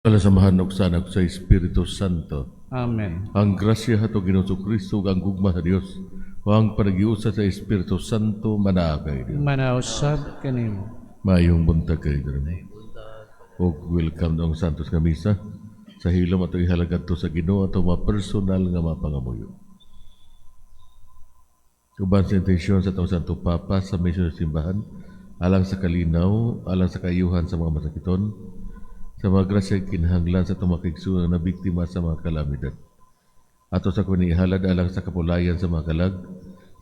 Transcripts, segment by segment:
Ngalan sa Amahan ug sa Anak sa Espiritu Santo. Amen. Ang grasya sa atong Ginoong Kristo ug ang gugma sa Dios ug ang panaghiusa sa Espiritu Santo manaa kay Dios. Manausab kanimo. Maayong buntag kay diri. Ug welcome ang Santos nga Misa. Sa hilom ato ihalad to sa Ginoo ato mga personal nga mga pangamuyo. Uban sa intensyon sa atong Santo Papa sa misyon sa simbahan, alang sa kalinaw, alang sa kaayuhan sa mga masakiton, sa mga grasya kinahanglan sa atong mga kaigsuonan na biktima sa mga kalamidad. Ato sa kuni ihalad alang sa kapulayan sa mga kalag,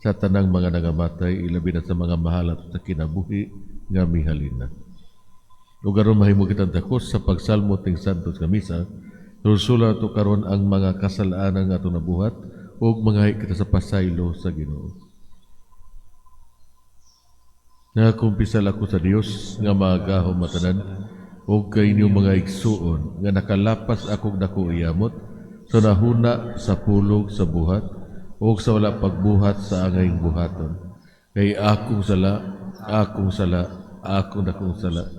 sa tanang mga nangamatay, ilabi na sa mga mahal ato sa kinabuhi nga mihalina. Ug aron mahimo kitang takos sa pagsalmo ting Santos nga Misa, sulsulan nato karon ang mga kasalanan nga atong nabuhat ug manghayi kita sa pasaylo sa Ginoo. Nagakumpisal ako sa Dios nga makagagahom matanan ug kay inyong mga igsuon nga nakalapas akong dako iyamot sa hunahuna, sa pulong, sa buhat ug sa wala pagbuhat sa angayng buhaton. Kay akong sala, akong sala, akong dakong sala.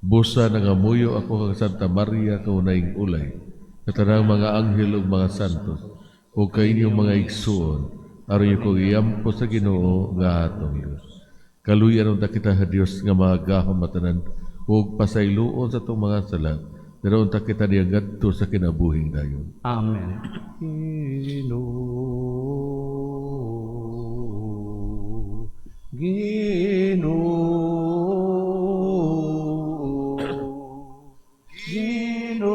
Busa nangamuyo ako kang Santa Maria kaunahing ulay, sa tanang mga anghel ug mga santos, ug kay inyong mga igsuon, aron inyo kong iampo sa Ginoo nga atong Dios. Kaluyan unta kita sa Dios nga makagagahom matanan ug pasayloon sa atong mga sala, dira unta kita niya ngadto sa kinabuhing dayon. Amen. Ginoo, Ginoo, Ginoo,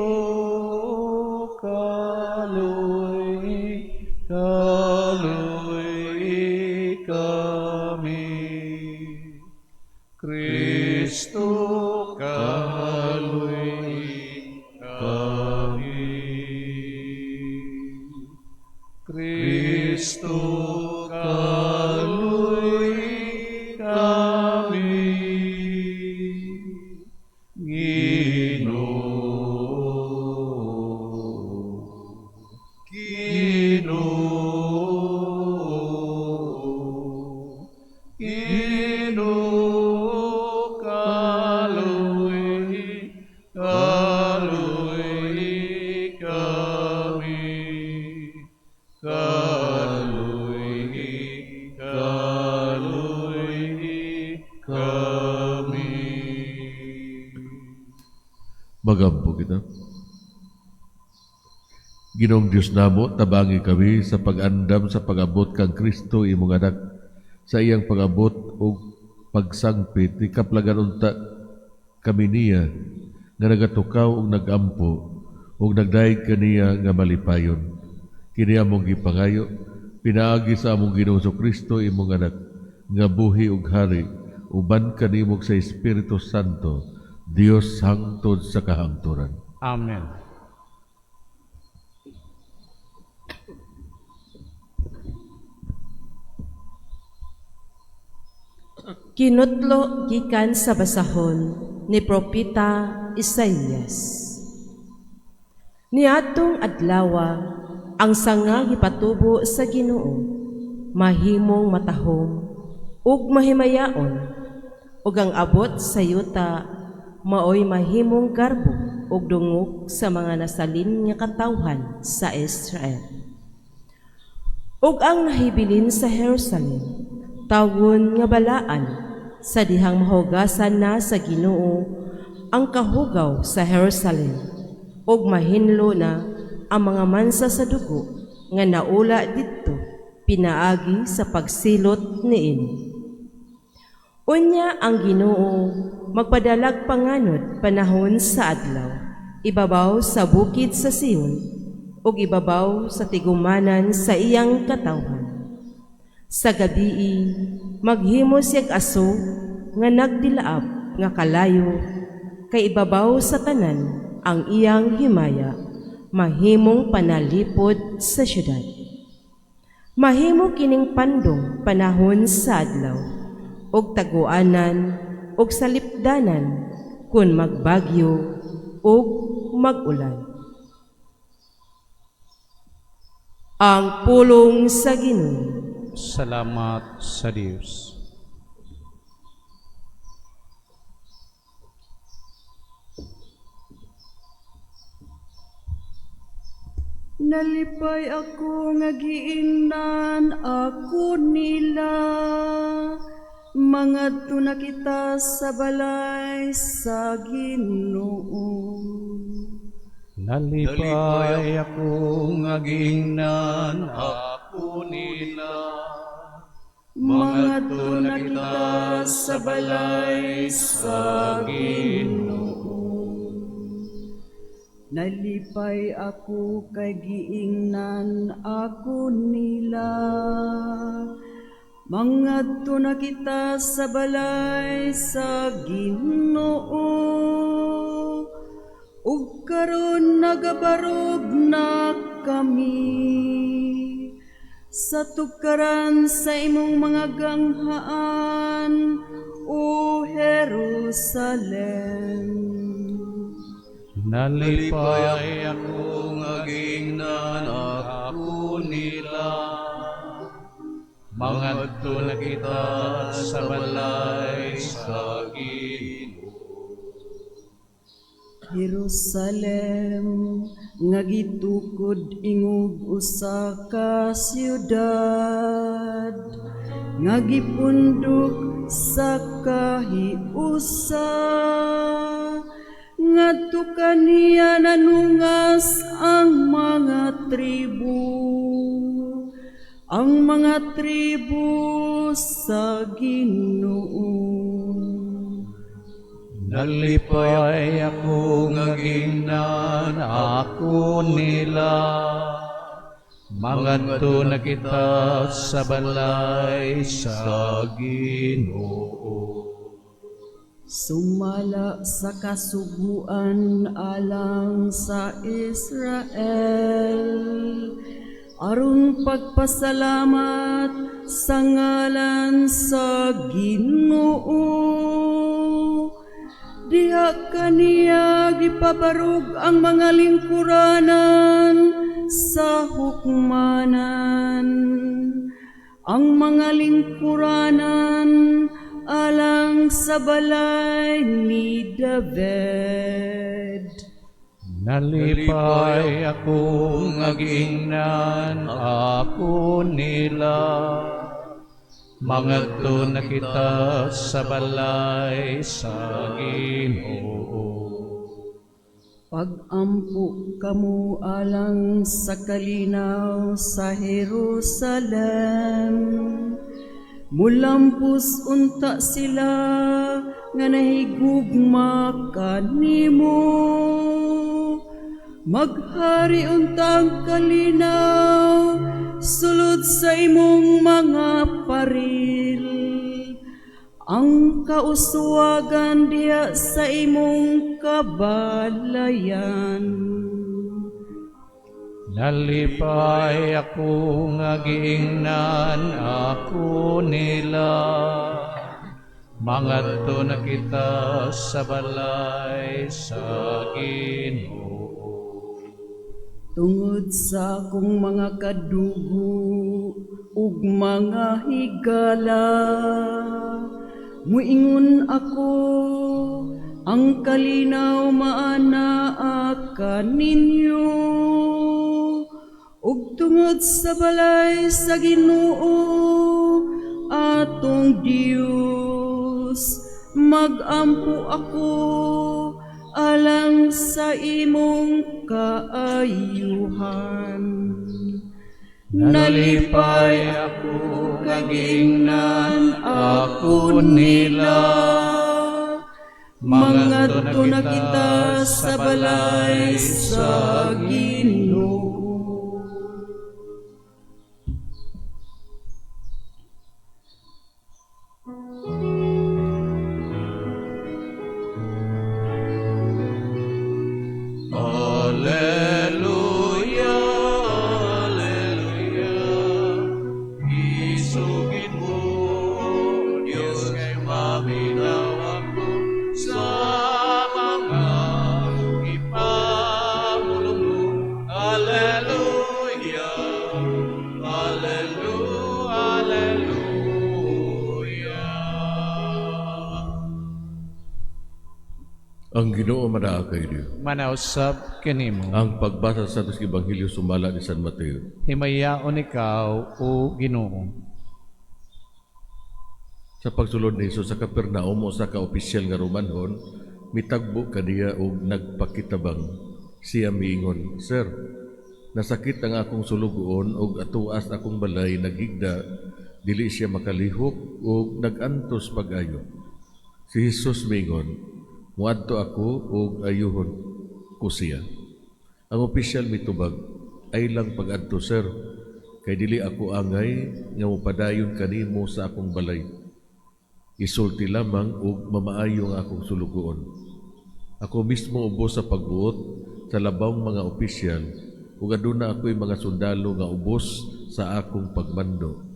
kaluy-i, kaluy-i kami. Kristo, kaluy-i kami. Kristo, kaluy-i kami. Ginoo, Ginoo, Ginoo, kaluy-i, kaluy-i kami. Kaluy-i, kaluy-i kami. Magampo kita. Ginoong Diyos namo, tabangi kami sa pag-andam sa pag-abot kang Kristo imong anak sa iyang pag-abot ug pagsangpit ikaplagan unta kami niya nga nagatukaw ug nagampo ug nagdayeg kaniya nga malipayon. Kini among gipangayo pinaagi sa among Ginoong Kristo imong anak nga buhi ug hari uban kanimo sa Espiritu Santo, Dios hangtod sa kahangturan. Amen. Kinutlo gikan sa basahon ni Propeta Isaías. Niadtong adlawa ang sanga gipatubo sa Ginoo, mahimong matahom ug mahimayaon, ug ang abot sa yuta maoy mahimong garbo ug dungog sa mga nasalin nga katawhan sa Israel. Ug ang nahibilin sa Jerusalem tawgon nga balaan sa dihang mahugasan na sa Ginoo ang kahugaw sa Jerusalem ug mahinlo na ang mga mansa sa dugo nga naula didto pinaagi sa pagsilot niini. Unya ang Ginoo magpadalag panganod panahon sa adlaw ibabaw sa bukid sa Sion ug ibabaw sa tigumanan sa iyang katawhan. Sa gabii maghimo siyag aso nga nagdilaab nga kalayo kay ibabaw sa tanan ang iyang himaya mahimong panalipod sa syudad. Mahimo kining pandong panahon sa adlaw ug taguanan ug salipdanan kun magbagyo ug mag-ulan. Ang pulong sa Ginoo. Salamat sa Dios. Nalipay ako nga giingnan ako nila. Mangadto na kita sa balay sa Ginoo. Nalipay ako nga giingnan ako nila. Mangadto na kita sa balay sa Ginoo. Nalipay ako kay giingnan ako nila. Mangadto na kita sa balay sa Ginoo. Ug karon nagabarog na kami sa tugkaran sa imong mga ganghaan, O Jerusalem. Nalipay ako nga giingnan ako nila. Mangadto na kita sa balay sa Ginoo. Jerusalem nga gitukod ingog usa ka siyudad nga gipundok sa kahiusa. Ngadto kaniya nanungas ang mga tribo, ang mga tribo sa Ginoo. Nalipay ako nga giingnan ako nila. Mangadto na kita sa balay sa Ginoo. Sumala sa kasuguan alang sa Israel, aron pagpasalamat sa ngalan sa Ginoo. Diha kaniya gipabarog ang mga lingkuranan sa hukmanan, ang mga lingkuranan alang sa balay ni David. Nalipay ako nga giingnan ako nila. Mangadto na kita sa balay sa Ginoo. Pag-ampo kamo alang sa kalinaw sa Jerusalem. Mulampos unta sila nga nahigugma kanimo. Maghari unta ang kalinaw sulod sa imong mga paril. Ang kauswagan diha sa imong kabalayan. Nalipay ako nga giingnan ako nila. Mangadto na kita sa balay sa Ginoo. Tungod sa akong mga kadugo ug mga higala, muingon ako, ang kalinaw maanaa kaninyo. Ug tungod sa balay sa Ginoo atong Dios, magampo ako alang sa imong kaayuhan. Nalipay ako nga giingnan ako nila. Mangadto na kita sa balay sa Ginoo. Alleluia, Alleluia. Isugid mo, Diyos, kay maminaw ako sa mga ipamulong mo. Ang Ginoo manaa kay Dios. Manausab kanimo. Ang pagbasa sa Santos Ebanghelyo sumala ni San Mateo. Himayaon ikaw, o Ginoo. Sa pagsulod ni Jesus sa Capernaum, usa ka opisyal nga Romanhon mitagbo kaniya og nagpakitabang. Siya miingon, "Sir, nasakit ang akong sulugoon og atuas akong balay naghigda, dili siya makalihok og nagantos pag-ayo." Si Jesus miingon, "Muadto ako og ayuhon ko siya." Ang opisyal mitubag, "Ay lang pag-adto, sir, kay dili ako angay nga mopadayon kanimo sa akong balay. Isulti lamang ug mamaayo ang akong sulugoon. Ako mismo ubos sa pagbuot sa labawng mga opisyal ug aduna ako'y mga sundalo nga ubos sa akong pagmando.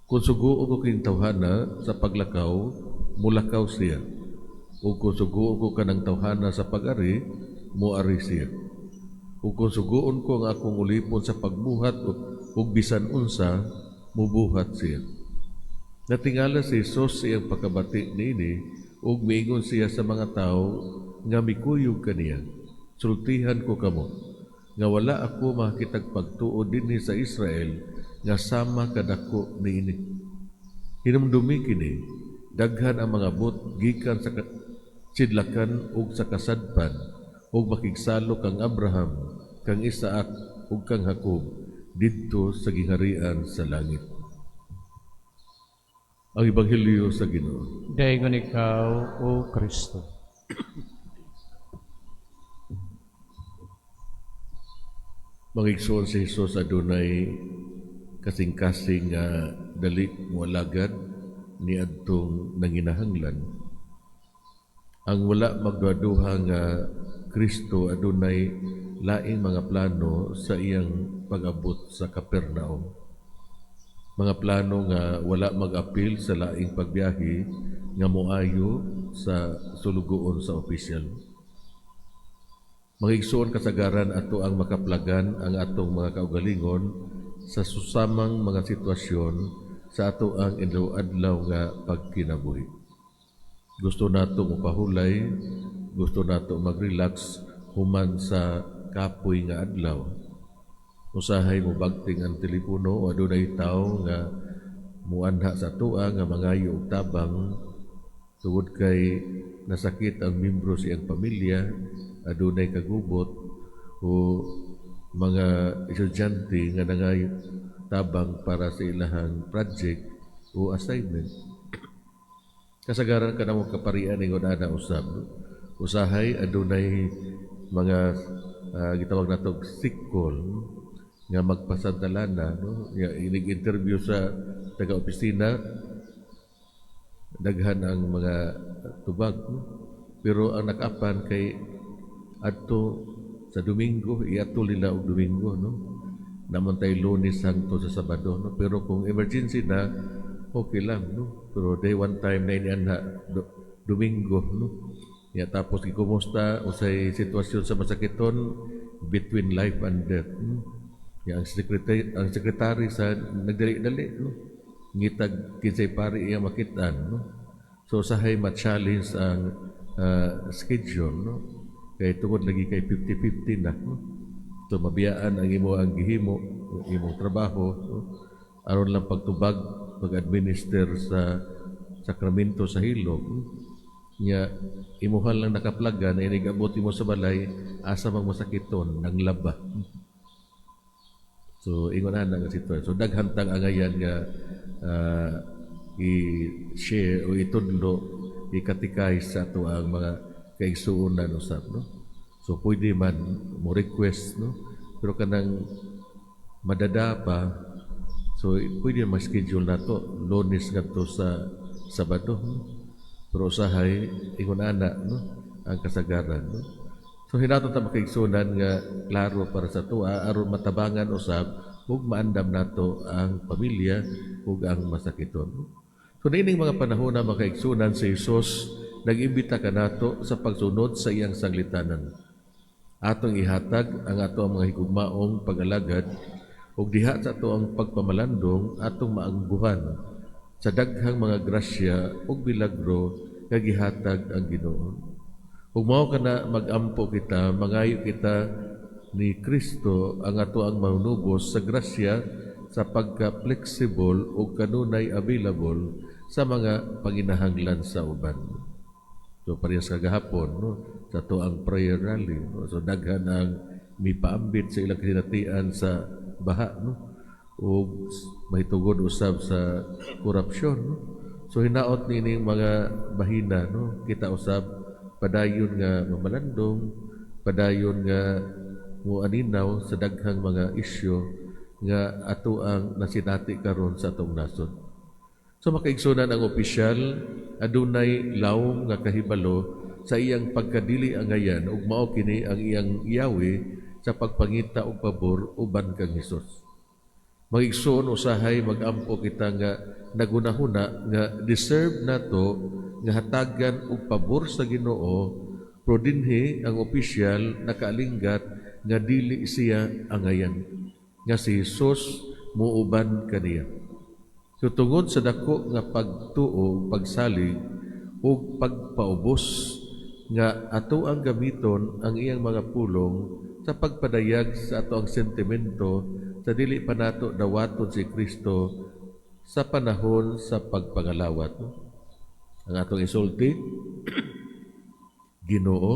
Kung suguon ko kining tawhana sa paglakaw, mulakaw siya. Ug kung suguon ko kanang tawhana sa pag-ari, moari siya. Ug kung suguon ko ang akong ulipon sa pagbuhat ug bisan unsa, mubuhat siya." Natingala si Jesus sa iyang pagkabati niini ug miingon siya sa mga tawo nga mikuyog kaniya, "Sultihan ko kamo nga wala ako makitag pagtuo dinhi sa Israel nga sama kadako niini. Hinumdumi kini, daghan ang mga bot gikan sa sidlakan ug sa kasadpan ug makigsalo kang Abraham, kang Isaac ug kang Jacob didto sa gingharian sa langit." Ang Ebanghelyo sa Ginoo. Daygon ikaw, O Kristo. Mga igsoon, si Jesus adunay kasing-kasing nga dali moalagad niadtong nanginahanglan. Ang wala magduhaduha nga Kristo adunay laing mga plano sa iyang pag-abot sa Capernaum. Mga plano nga wala mag-apil sa laing pagbiyahe nga moayo sa sulugoon sa opisyal. Mga igsoon, kasagaran ato ang makaplagan ang atong mga kaugalingon sa susamang mga sitwasyon sa ato ang adlaw-adlaw nga pagkinabuhi. Gusto nato mopahulay, gusto nato mag-relax human sa kapoy nga adlaw. Usahay mo bagting ang telepono o adunay tawo nga muanha sa atoa nga mangayo og tabang tungod kay nasakit ang membro sa iyang pamilya, adunay kagubot o mga estudyante nga nangayo tabang para sa ilahang project o assignment. Kasagaran kanang kaparian ingon ana usab. Usahay adunay mga gitawag nato sick call nga magpasantalana, no, nga inig-interview sa taga-opisina, daghan ang mga tubag, no? Pero ang nakapan kay adto sa Domingo, iadto nila og Domingo, no, naman tay Lunes hangtod sa Sabado, no? Pero kung emergency na, okay lang, no? Pero day one time na inianha Domingo, no, ya, tapos gikumusta usay sitwasyon sa masakiton, between life and death, no? Ya, ang sekretary sa nagdali-dali, no, ngitag kinsay pari iya makitaan, no? So usahay ma-challenge ang schedule, no, kay tungod lagi kay 50-50 na, no? So mabiyaan ang imo ang gihimo, ang imong trabaho, no? Aron lang pagtubag, pag-administer sa sakramento sa hilom, no? Nya imuhan lang nakaplaga na inigabot mo sa balay, asa mang masakiton nang laba. So ingon ana nga sitwasyon. So daghan tang angayan nga i-share o itudlo, ikatikay sa ato ang mga kaigsuonan usab, no? So pwede man mo request, no? Pero kanang madada pa, so pwede ma-schedule nato Lunes ngadto sa Sabado, no? Pero usahay ingon ana, no, ang kasagaran, no? So hinatot ta, makaigsunan, nga klaro para sa atoa aron matabangan usab ug maandam nato ang pamilya ug ang masakiton. So niining mga panahon na, makaigsunan, si Jesus nag-imbita kanato sa pagsunod sa iyang sanglitanan. Atong ihatag ang ato ang mga higugmaong pag-alagad ug diha sa ato ang pagpamalandong atong maangguhan sa daghang mga grasya ug milagro nga gihatag ang Ginoo. Ug mao kana magampo kita, mangayo kita ni Kristo ang ato ang manubos sa grasya sa pagka-flexible o kanunay available sa mga panginahanglan sa uban. So parehas kagahapon, no, sa ato ang prayer rally, no? So daghan ang mipaambit sa ilang kasinatian sa baha, no, ug mahitungod usab sa korupsyon, no? So hinaot niining mga bahina, no, kita usab padayon nga mamalandong, padayon nga muaninaw sa daghang mga isyu nga ato ang nasinati karon sa atong nasod. So makaigsunan, ang opisyal adunay lawom nga kahibalo sa iyang pagkadili angayan ug mao kini ang iyang yawi sa pagpangita og pabor uban kang Hesus. Mga igsoon, usahay magampo kita nga nagunahuna nga deserve nato nga hatagan og pabor sa Ginoo, pero dinhi ang opisyal nakaalinggat nga dili siya angayan, nga si Jesus muuban kaniya. So tungod sa dako nga pagtuo, pagsalig ug pagpaubos nga ato ang gamiton ang iyang mga pulong sa pagpadayag sa ato ang sentimento sa dili pa nato dawaton si Kristo sa panahon sa pagpangalawat. Ang atong isulti, "Ginoo,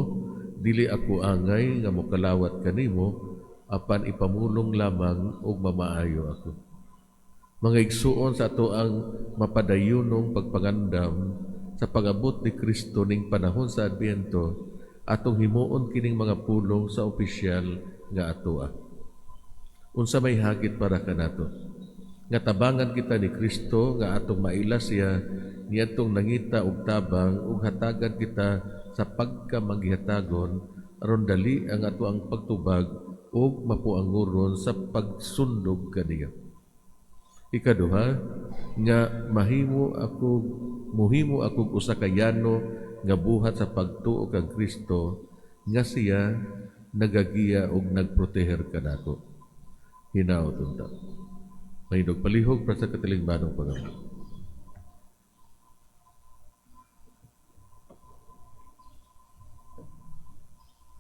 dili ako angay nga mokalawat kanimo, apan ipamulong lamang ug mamaayo ako." Mga igsuon, sa ato ang mapadayunong pagpangandam sa pag-abot ni Kristo ning panahon sa Adbyento, atong himuon kining mga pulong sa opisyal nga atoa. Unsa may hagit para kanato nga tabangan kita ni Kristo nga atong maila siya niadtong nangita og tabang ug hatagan kita sa pagkamangihatagon aron dali ang ato ang pagtubag ug mapuanguron sa pagsundog kaniya. Ikaduha, nga mahimo ako muhimo ako usa ka yano nga buhat sa pagtuo kang Kristo nga siya nagagiya og nagproteher kanako. Hinaot unta. Mahindog palihog para sa katilingbanong pagampo.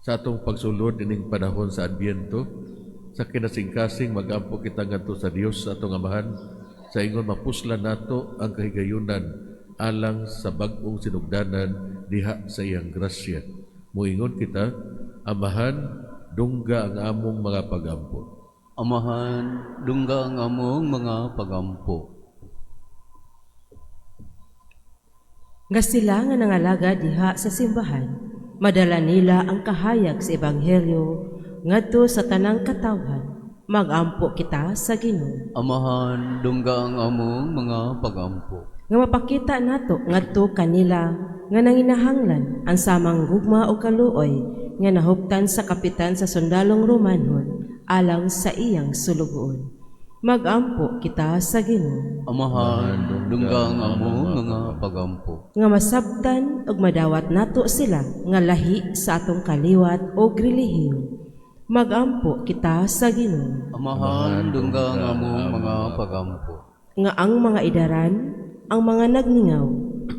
Sa atong pagsulod ining panahon sa Adbyento, sa kinasingkasing magampo kita ngadto sa Dios sa atong Amahan sa ingon mapuslan nato ang kahigayunan alang sa bag-ong sinugdanan diha sa iyang grasya. Muingon kita, Amahan, dungga ang among mga pagampo. Amahan, dungga ang among mga pagampo. Nga sila nga nangalaga diha sa simbahan, madala nila ang kahayag sa ebanghelyo ngadto sa tanang katawhan. Magampo kita sa Ginoo. Amahan, dungga ang among mga pagampo. Nga mapakita nato ngadto kanila nga nanginahanglan ang samang gugma o kaluoy nga nahuptan sa kapitan sa sundalong Romanhon alang sa iyang sulugoon. Magampo kita sa Ginoo. Amahan, dungga ang among mga pagampo. Nga masabtan ug madawat nato sila nga lahi sa atong kaliwat o relihiyon. Magampo kita sa Ginoo. Amahan, dungga ang among mga pagampo. Nga ang mga idaran, ang mga nagningaw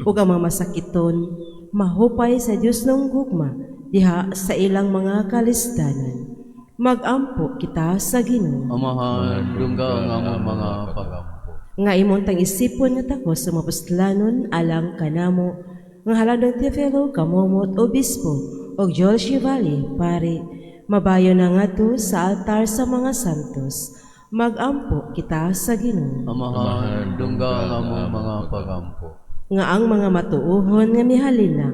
ug ang mga masakiton mahupay sa Dios ng gugma diha sa ilang mga kalisdanan. Magampo kita sa Ginoo. Amahan, dungga ang among mga pagampo. Nga imong tang isipon nga takos sa mapostlanon alang kanamo nga halangdong Teofilo Camomot, Obispo, ug Joel Chevalier, pari, mabayo na ngadto sa altar sa mga santos. Magampo kita sa Ginoo. Amahan, dungga ang among mga pagampo. Nga ang mga matuohon nga mihalin na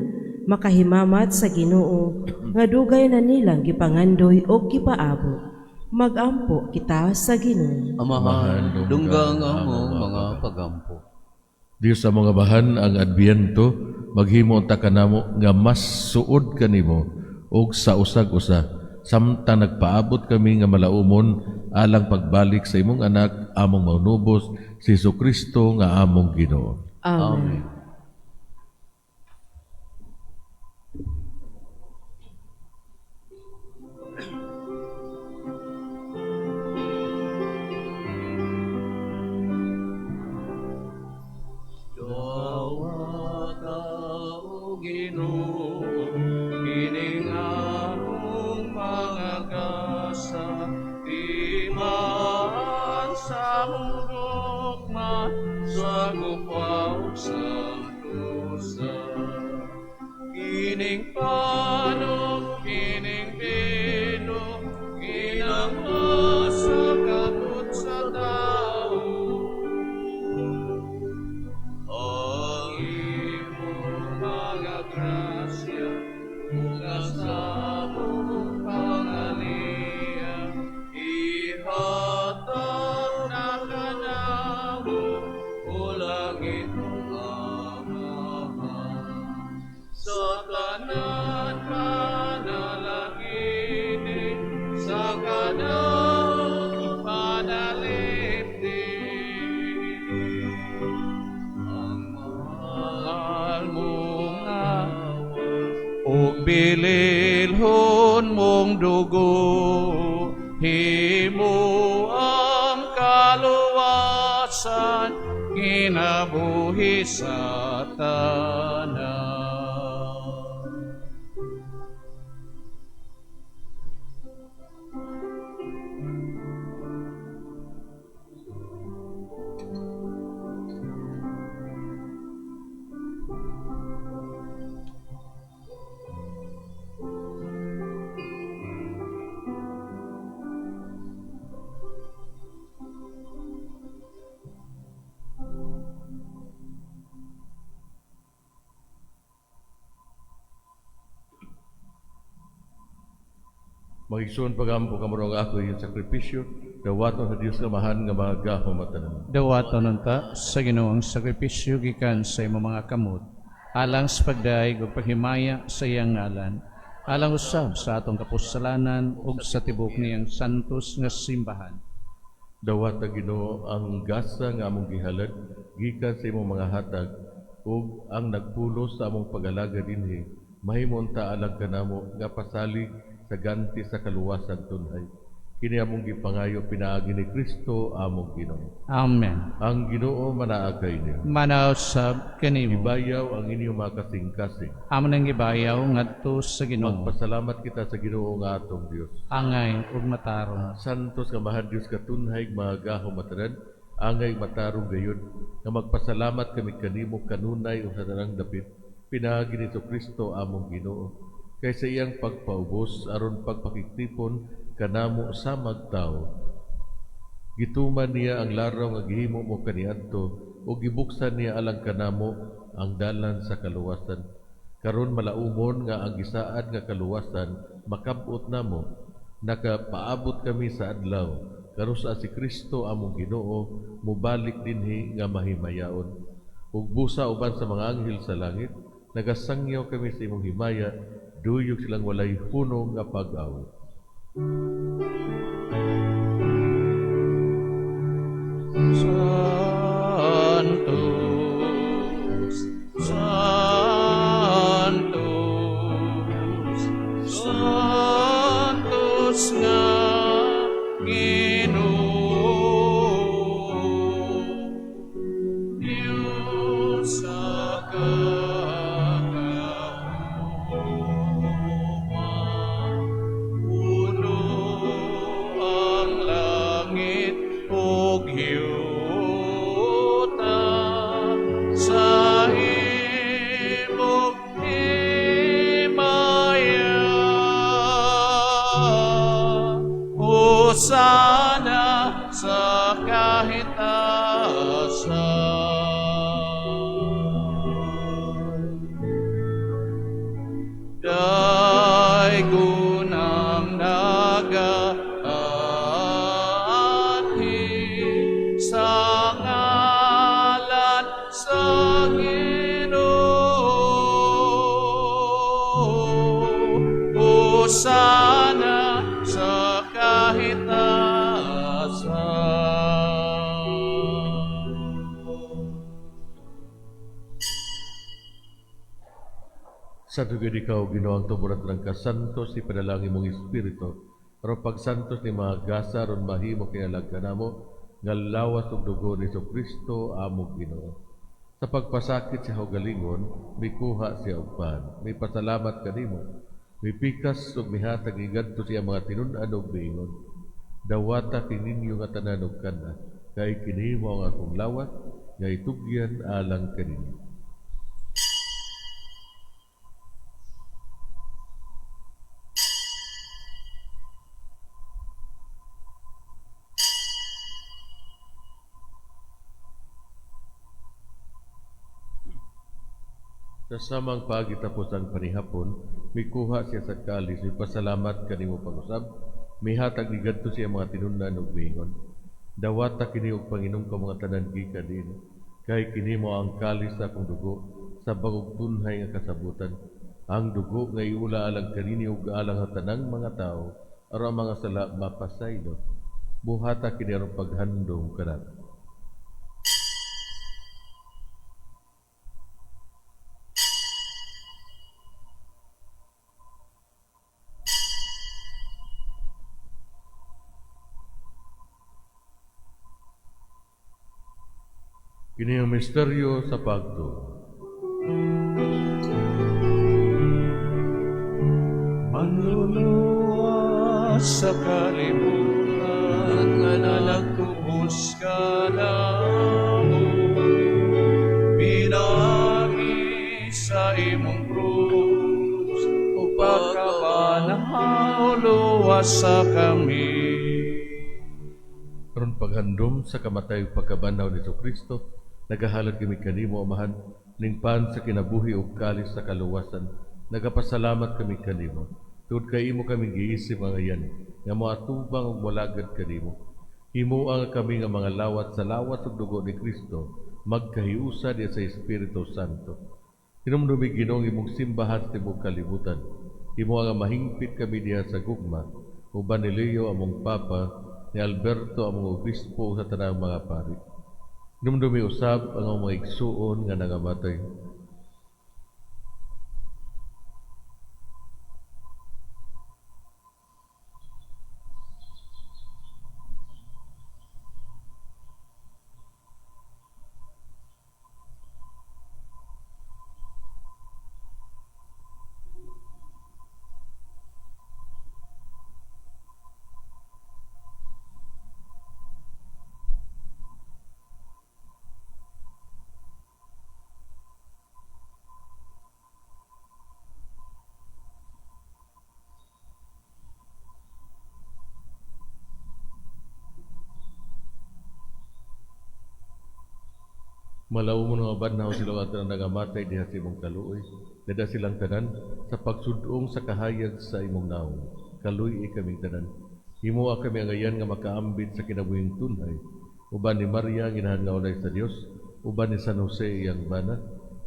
makahimamat sa Ginoo nga dugay na nilang gipangandoy og gipaabot. Magampo kita sa Ginoo. Amahan, dungga ang among mga pagampo. Dios sa mga bahan, ang Adbyento maghimo unta kanamo nga mas suod kanimo og sa usag usa samtang nagpaabot kami nga malaumon alang pagbalik sa imong anak, among Manubos, si Kristo nga among Ginoo. Amen. Amen. Dawata o Ginoo, Sa gugma ug sa tusa. Kining pan ug kining bino, ginama sa kamot sa tao. Ang imong mga grasya, ug sa among pangaliya, ihatag na kanamo, o langitnong Amahan. Sa tanan panalangini, sa kadaot panalipdi. Ang mahal mo nga ug bililhon mong dugo, himo ang kaluwasan, kinabuhi sa tanan. Mga igsoon, pagampo kamo ang ako iyong sakripisyo, dawaton sa Dios Amahan nga magahom matanan. Dawaton unta sa Ginoo ang sakripisyo gikan sa imong mga kamot, alang sa pagdayeg ug paghimaya sa iyang ngalan, alang usab sa atong kapuslanan ug sa tibuok niyang santos nga simbahan. Dawata Ginoo ang gasa nga among gihalad gikan sa imong mga hatag ug ang nagpulos sa among pag-alaga dinhi, mahimo unta alang kanamo nga pasalig sa ganti sa kaluwasan tunhay. Kini among gipangayo pinaagi ni Kristo among Ginoo. Amen. Ang Ginoo manaa kaninyo. Manausab kanimo. Ibayaw ang inyong mga kasing-kasing. Amo nang gibayaw ngadto sa Ginoo. Magpasalamat kita sa Ginoo nga atong Dios. Angay ug matarong. Santos nga mahal Dios katunhay magahom matanan, angay matarong gayud nga magpasalamat kami kanimo kanunay ug sa tanang dapit pinaagi ni Kristo among Ginoo. Kay sa iyang pagpaubos aron pagpakigtipon kanamo sa magtao, gituman niya ang laraw nga gihimo mo kaniadto ug gibuksan niya alang kanamo ang dalan sa kaluwasan. Karon malaumon nga ang gisaad nga kaluwasan makab-ot namo, nakapaabot kami sa adlaw karusa si Kristo among Ginoo mobalik dinhi nga mahimayaon. Ug busa uban sa mga anghel sa langit, nagasangyaw kami sa imong himaya, duyog silang walay hunong nga pag-awit. Sanctus, Sanctus, Sanctus nga Ginoo, Dios sa kagahuma, puno ang langit ug yuta sa imong himaya. Hosana sa kahitasan. Daygon ang nagaanhi sa ngalan sa Ginoo. Hosana sa kahitasan. Santo gid ikaw, Ginoo, ang tuburan ng kasantos, ipadalangin mong Espiritu aron pagsantos ni mga gasa aron mahimo kinalag kanamo nga lawas ug dugo ni Kristo among Ginoo. Sa pagpasakit sa kaugalingon, mikuha siya og pan, mipasalamat kanimo, mipikas ug mihatag ngadto sa iyang mga tinun-an ug miingon: "Dawata kininyo nga tanan og kana. Kay kini mao ang akong lawas nga itugyan alang kaninyo. Sa samang paagi tapos ang panihapon, mikuha siya sa kalis, mipasalamat kanimo pag-usab, mihatag ni gadto siya mga tinun-an ug miingon: "Dawata kini ug panginom ka mga tanan gikan niini, kay kini mao ang kalis sa akong dugo sa bag-ong tunhay nga kasabutan, ang dugo nga iula alang kaninyo ug alang sa tanang mga tawo aron ang mga sala mapasaylo. Buhata kini aron paghandom kanako." Kini ang misteryo sa pagtuo. Manluluwas sa kalibutan nga nagtubos kanamo pinaagi sa imong krus ug pagkabanhaw, luwasa kami. Aron paghandom sa kamatay ug pagkabanhaw ni Kristo, nagahalad kami kanimo, Amahan, ning pan sa kinabuhi ug kalis sa kaluwasan. Nagapasalamat kami kanimo tungod kay imo kami giisip angayan nga moatubang ug molagad kanimo. Himoa nga kami nga mga lawat sa lawas ug dugo ni Kristo magkahiusa diha sa Espiritu Santo. Hinumdumi, Ginoo, ang imong simbahan sa tibuok kalibutan. Himoa nga mahingpit kami diha sa gugma uban ni Leo among Papa, ni Alberto among obispo ug sa tanang mga pari. Hinumdumi usab ang among mga igsuon nga nangamatay. Malawom nga banhaw sila ang tanang nangamatay diha sa imong kaluoy. Dada silang tanan sa pagsudong sa kahayag sa imong nawong. Kaluy-i kaming tanan. Himoa kami angayan nga makaambit sa kinabuhing tunhay uban ni Maria ang Inahan nga walay sa Dios, uban ni San Jose iyang bana,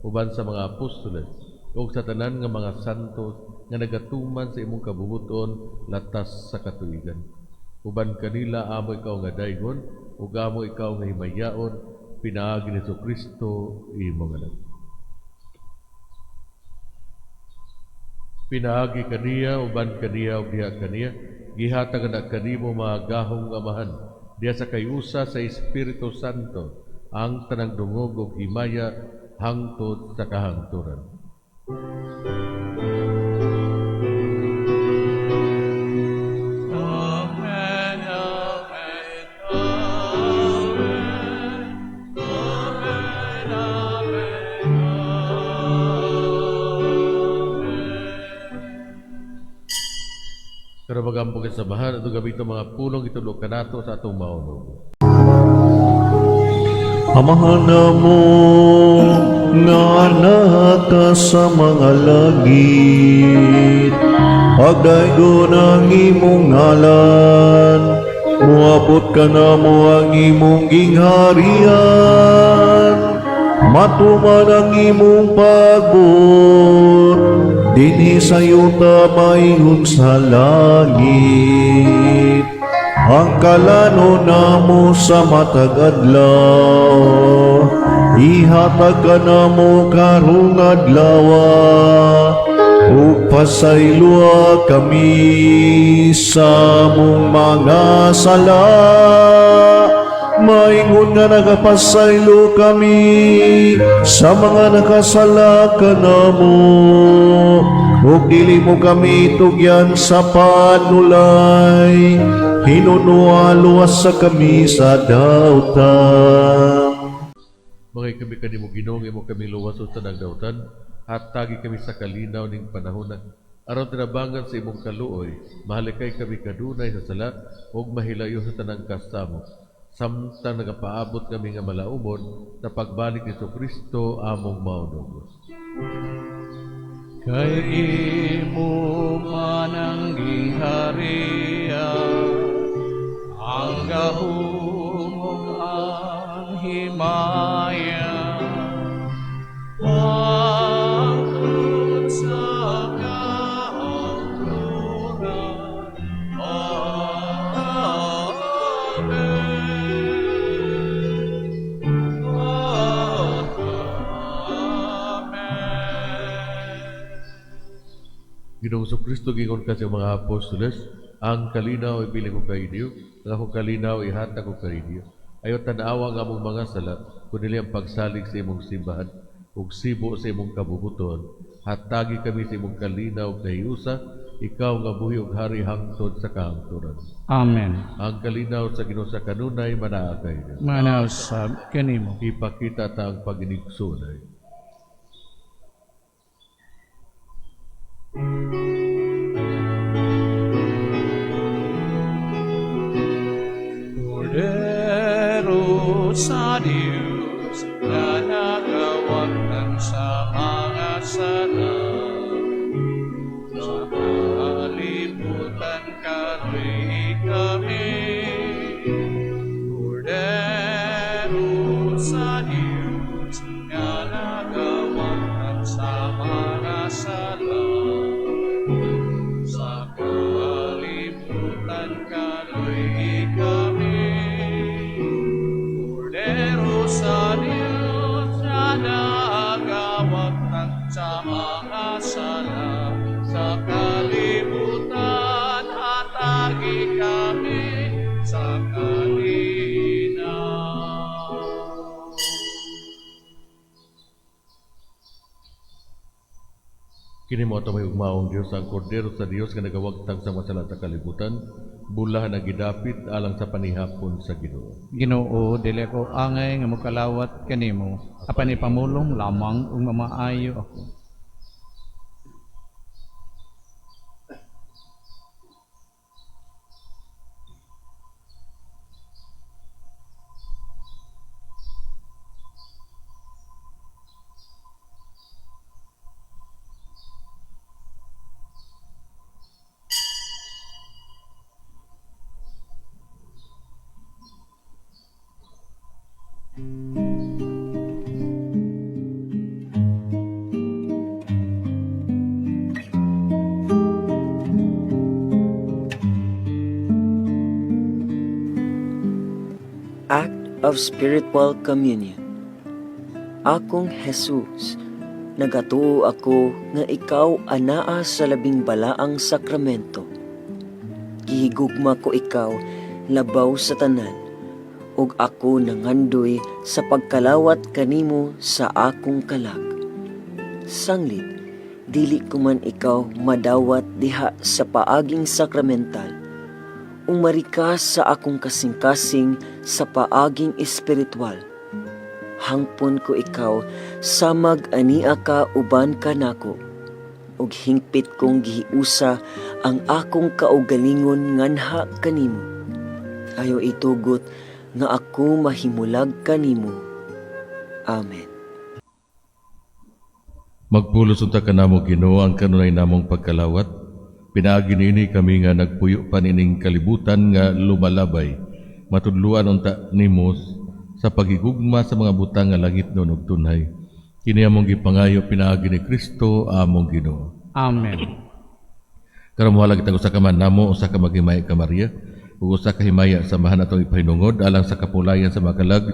uban sa mga apostoles ug sa tanan nga mga santos nga nagatuman sa imong kabubut-on latas sa katuigan. Uban kanila amo ikaw nga daygon ug amo ikaw nga himayaon pinaagi ni Kristo imong anak. Pinaagi kaniya, uban kaniya ug diha kaniya, gihatag na kanimo, Mahagahong Amahan, diha sa kahiusa sa Espiritu Santo, ang tanang dungog ug himaya hangtod sa kahangturan. Amen, Amen, Amen, Amen, Amen, Amen. Pero magampo kita sa Amahan at gabi itong mga pulong itudlo kanato sa atong maunog. Amahan namo nga naa ka sa mga langit, pagdaygon ang imong ngalan, muabot kanamo ang imong gingharian, matuman ang imong pagbuot, dinhi sa yuta maingon sa langit. Ang kalanon namo sa matag adlaw, ihatag kanamo karong adlaw, ug pasayloa kami sa among mga sala. Maingon nga nagapasaylo kami sa mga nakasala kanamo. Ug dili mo kami tugyan sa panulay, hinunua luwasa kami sa dautan. Mga kami kanimo, Ginoo, imo kami luwason sa nagdautan, hatagi kami sa kalinaw ning panahona. Aron tinabangan sa imong kaluoy, mahalikay kami kadunay sa sala ug mahilayo sa tanang kasamok, samtang nagapaabot kami nga malaumon sa pagbalik ni Kristo among Maunong. Kay imo man ang giharian, ang gahom ug ang himaya, hangtod sa kahangturan. Amen. Amen. Ginoong Kristo, gingon ka sa mga apostoles, "Ang kalinaw ibilin ko kaninyo, ang akong kalinaw ihatag ko kaninyo. Ayaw tanawa ang among mga sala, kundi ang pagsalig sa imong simbahan, ug sibo sa imong kabubuton. Hatagi kami sa imong kalinaw ug kahiusa, ikaw nga buhi ug hari hangtod sa kahangturan." Amen. Ang kalinaw sa Ginoo sa kanunay manaa kaninyo. Manaa usab kanimo. Ipakita ta ang paginigsunay. Kordero sa Diyos na nagawagtang sa mga sala sa kalibutan, kaluy kami. Kordero sa Diyos nga nagawagtang sa mga sala sa kalibutan, kaluy kami. Kordero sa Diyos na nagawagtang sa mga sala sa kalibutan, hatagi kami sa kalinaw. Kini mao atong mahigugmaong Dios, ang Kordero sa Dios nga nagawagtang sa mga sala sa kalibutan, bulahan ang gidapit alang sa panihapon sa Ginoo. Ginoo, dili ako angay nga mokalawat kanimo, apan ipamulong lamang ug mamaayo ako. Act of Spiritual Communion. Akong Jesus, nagatuo ako nga ikaw anaa sa labing balaang sakramento. Gihigugma ko ikaw labaw sa tanan, ug ako nangandoy sa pagkalawat kanimo sa akong kalag. Sanglit, dili ko man ikaw madawat diha sa paaging sakramental, umari ka sa akong kasing-kasing sa paaging espiritual. Hangpon ko ikaw samag ania ka uban kanako, ug hingpit kong gihiusa ang akong kaugalingon nganha kanimo. Ayaw itugot nga ako mahimulag kanimo. Amen. Magpulos unta kanamo, Ginoo, ang kanunay namong pagkalawat. Pinaagi niini kami nga nagpuyo pa nining kalibutan nga lumalabay, matudluan unta nimo sa paghigugma sa mga butang nga langitnon ug tunhay. Kini among gipangayo pinaagi ni Kristo among Ginoo. Amen. Karon mohalad kita usa ka man namo, usa ka maghimaya ka Maria, ug usa ka himaya sa Amahan atong ipahinungod alang sa kapulayan sa mga kalag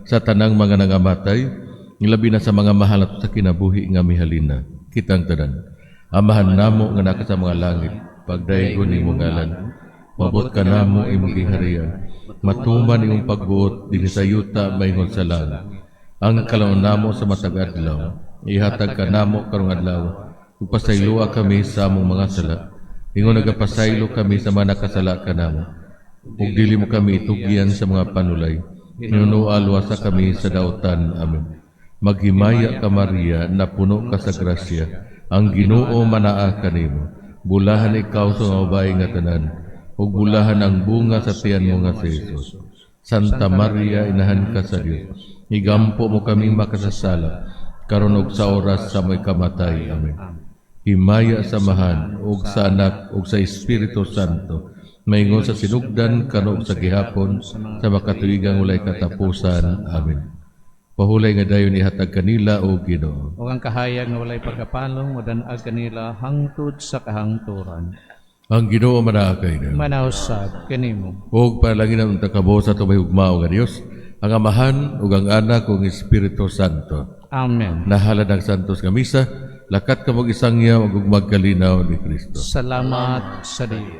sa tanang mga nangamatay, labi na sa mga mahal nato sa kinabuhi nga mihalina. Kitang tanan. Amahan namo nga naa ka sa mga langit, pagdaygon imong ngalan. Moabot kanamo imong gingharian. Matuman imong pagbuot dinhi sa yuta maingon sa langit. Ang kalaon namo sa matag adlaw, ihatag kanamo karong adlaw. Ug pasayloa kami sa among mga sala, ingon nagapasaylo kami sa mga nakasala kanamo. Ug dili mo kami itugyan sa mga panulay. Hinunoa luwasa kami sa dautan. Amen. Maghimaya ka, Maria, napuno ka sa grasya. Ang Ginoo manaa kanimo. Bulahan ikaw sa mga babae nga tanan, ug bulahan ang bunga sa tiyan mo nga si Jesus. Santa Maria, inahan ka sa Dios. Igampo mo kaming makasasala, karon ug sa oras sa among kamatay. Amen. Himaya sa Amahan, ug sa Anak, ug sa Espiritu Santo, maingon sa sinugdan, karon ug sa gihapon, sa makatuigang walay katapusan. Amen. Pahulay nga dayon ihatag kanila, o Ginoo. O ang kahayag nga walay pagkapalong modan-ag kanila hangtod sa kahangturan. Ang Ginoo manaa kaninyo. Manaa usab kanimo. Ug panalangin unta kamo sa atong mahigugmao nga Dios, ang Amahan ug ang Anak ug ang Espiritu Santo. Amen. Nahalad ang santos nga misa, lakat kamo isangyaw ug magkalinaw ni Kristo. Salamat sa Dios.